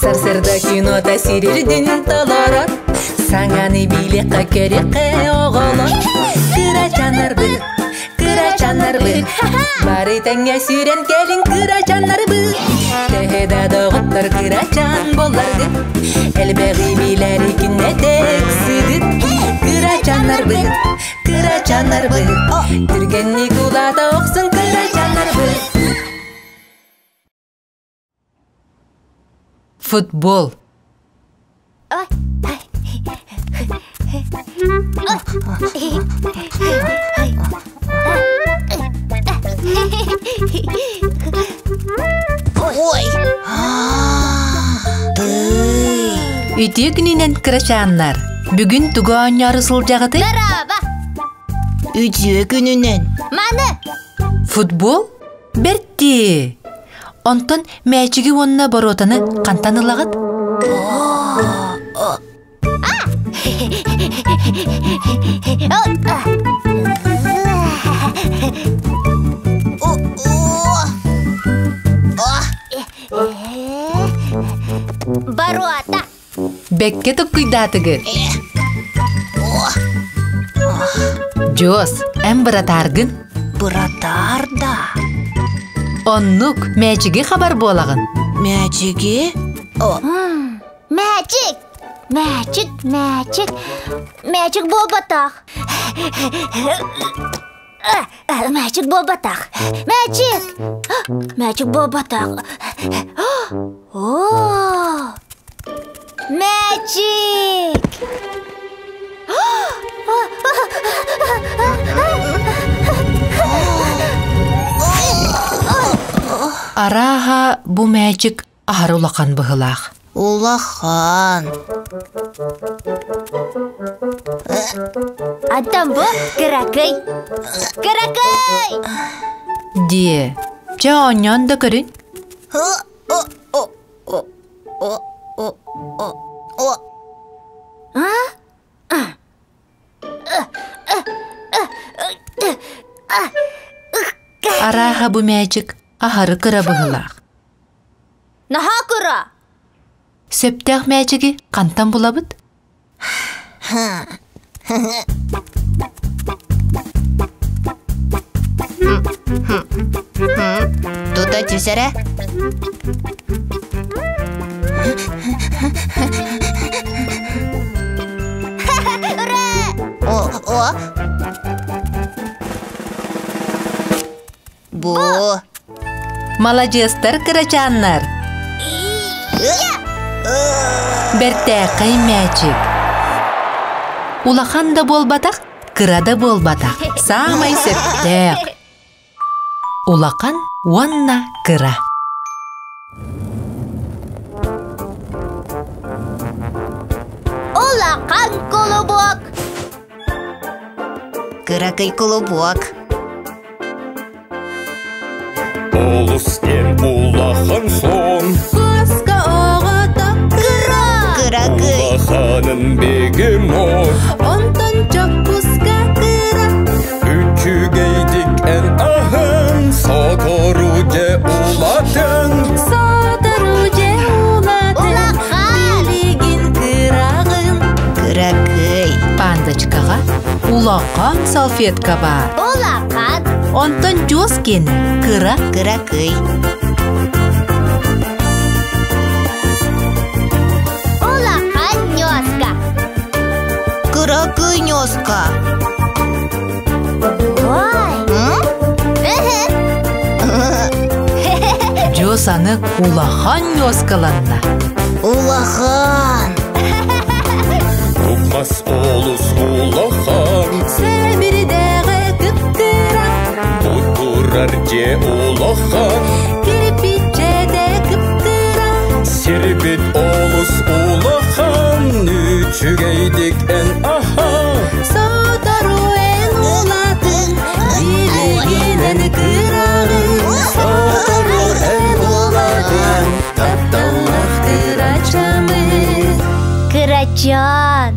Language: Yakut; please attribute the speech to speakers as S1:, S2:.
S1: Сарсырда кинота сирирдин толорор. Саҥаны билиэххэ көрүөххэ оҕолор. Кырачаннарбыт, кырачаннарбыт, бары тэҥҥэ сүүрэн кэлин кырачаннарбыт. Төһө да доҕоттор кырачан буолларгыт, элбэҕи билэри күннэтэ ыксыгыт. Кырачаннарбыт, кырачаннарбыт, түргэнник улаата охсун кырачаннарбыт. Футбол.
S2: Ой!
S1: Үтүө күнүнэн кырачааннар! Бүгүн тугу оонньоору сылдьаҕытый?
S2: Браво! Үтүө күнүнэн!
S3: Маны!
S1: Футбол? Бэрти! Онтон мээчиги уонна боруотаны хантан ылаҕыт?
S3: Боруота!
S1: Бэккэ туккуйдаатыгыт? Дьуос, эн быратааргын?
S2: Быратаар да.
S1: Оннук, мээчиги хабар буолаҕын.
S2: Мээчиги? О.
S3: Мээчик! Мээчик, мээчик, мээчик буолбатах. Мээчик буолбатах. Мээчик! Мээчик буолбатах. О! Мээчик!
S1: Арааһа, бу мээчик аһары улахан быһыылаах.
S2: Улахан.
S3: Антон бу кыракый. Кыракый!
S1: Диэ, чэ оонньоон да көрүн. Арааһа бу мээчик аһары кыра быһыылаах.
S3: Наһаа кыра.
S1: Сөптөөх мээчиги хантан булабыт?
S2: Тута түсэрэ.
S3: Ура!
S2: О, о. Бу.
S1: Маладьыастар кырачааннар! Бэртээхэй мээчик. Улахан да буолбатах, кыра да буолбатах. Саамай сөптөөх. Улахан уонна кыра.
S3: Улахан кулубуок.
S2: Кыракый кулубуок.
S4: Олус диэн улахан сон
S1: Куоска оҕото
S3: Кыра!
S2: Кыракый.
S4: Улаханын бегемот
S1: Онтон чоппуска кыра
S4: Үчүгэйдик эн аһын Сотору дьэ улатын
S1: Сотору дьэ улатын
S3: Улахан!
S1: Билигин кыраҕын
S2: Кыракый.
S1: Пандочкаҕа улахан салфетка баар.
S3: Улахан!
S1: Онтон дьуос киэнэ кыра.
S2: Кыракый.
S3: Улахан ньуоска!
S2: Кыракый ньуоска.
S3: Ой!
S1: Дьуос аны улахан ньуоскаланна.
S2: Улахан.
S4: Тупмас олус улахан
S1: Сэбирдэҕэ кыптыра
S4: Бутурар дьиэ улахан
S1: Кирпиччэтэ кыптыра
S4: Сирбит олус улахан Үчүгэйдик эн аха
S1: Сотору эн улатын Билигин кыраҕын
S4: Сотору эн улатын
S1: Тапталлаах кырачаммыт
S3: Кырачаан!